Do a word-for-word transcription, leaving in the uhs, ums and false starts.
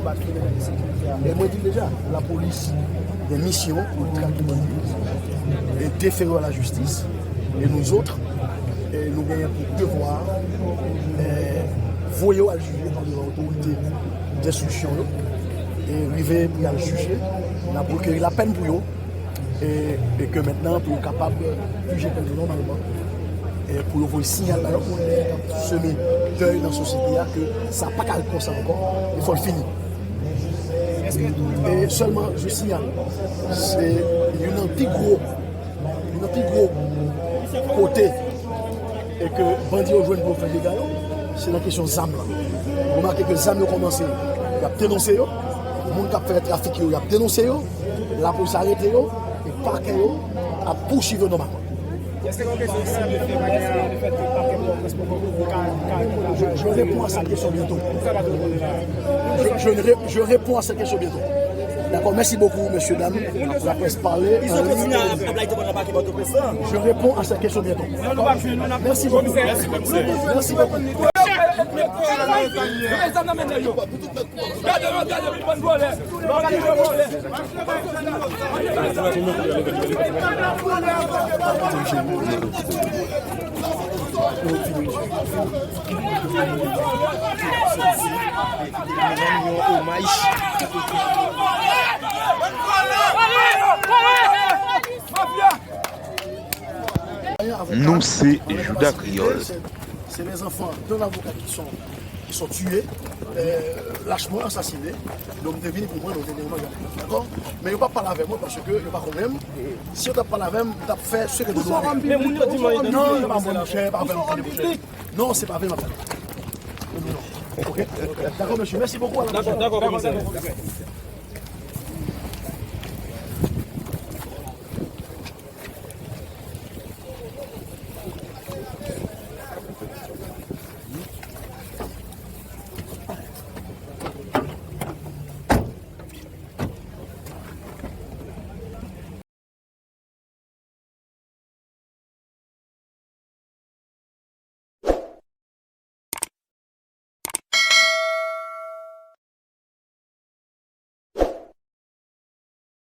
E mwen di deja, lapolis gen misyon pou trake bandi yo, e defere yo a lajistis, e nou zòt, e nou genyen pou devwa, e voye yo al jije pa devan otorite denstriksyon yo, e rive pou y al jije, n ap rekeri lapèn pou yo, e, e ke mentnan pou yo kapab jije pèn yo nòmalman, e pou yo voye siyal ba lòt moun k ap seme dèy nan sosyete a ke sa pa ka ret konsa ankò, e fò l fini. E sèlman, je signale, se youn nan pi gwo, youn nan pi gwo kote e ke bandi yo jwenn pou yo fè dega yo, se nan kesyon zam lan. Remake ke zam yo kòmanse, y ap denonse yo, moun k ap fè trafik yo, y ap denonse yo, lapolis arete yo, e pakè yo ap pousuiv yo nòmalman. Est-ce que c'est une question de fait, le fait que le parquet Port-au-Prince pour vous, vous, vous, vous, vous, Je, je réponds à cette question bientôt. Je, je ne ré- je réponds à cette question bientôt. D'accord, merci beaucoup, messieurs, dames. La presse parle. Ils ont continué à blaguer dans le parquet Port-au-Prince. Je réponds à cette question bientôt. Merci beaucoup. Merci beaucoup. Nou se Jouda Kreyòl. C'est des enfants d'un avocat qui sont, qui sont tués, euh, lâchement assassinés. Donc, m te vini pou mwen, nou te gen yon manzè avèk mwen, dakò? Men yo p ap pale avè mwen paske yo pa konnen m. Si yo t ap pale avè m, m t ap fè ce que je dois. Men moun yo di mwen, non, yo pa mwen, monchè, pa avè m, monchè. Non, se pa avè m, monchè. Ok? Dakò, mesye, mèsi bokou. Dakò, dakò, komisè.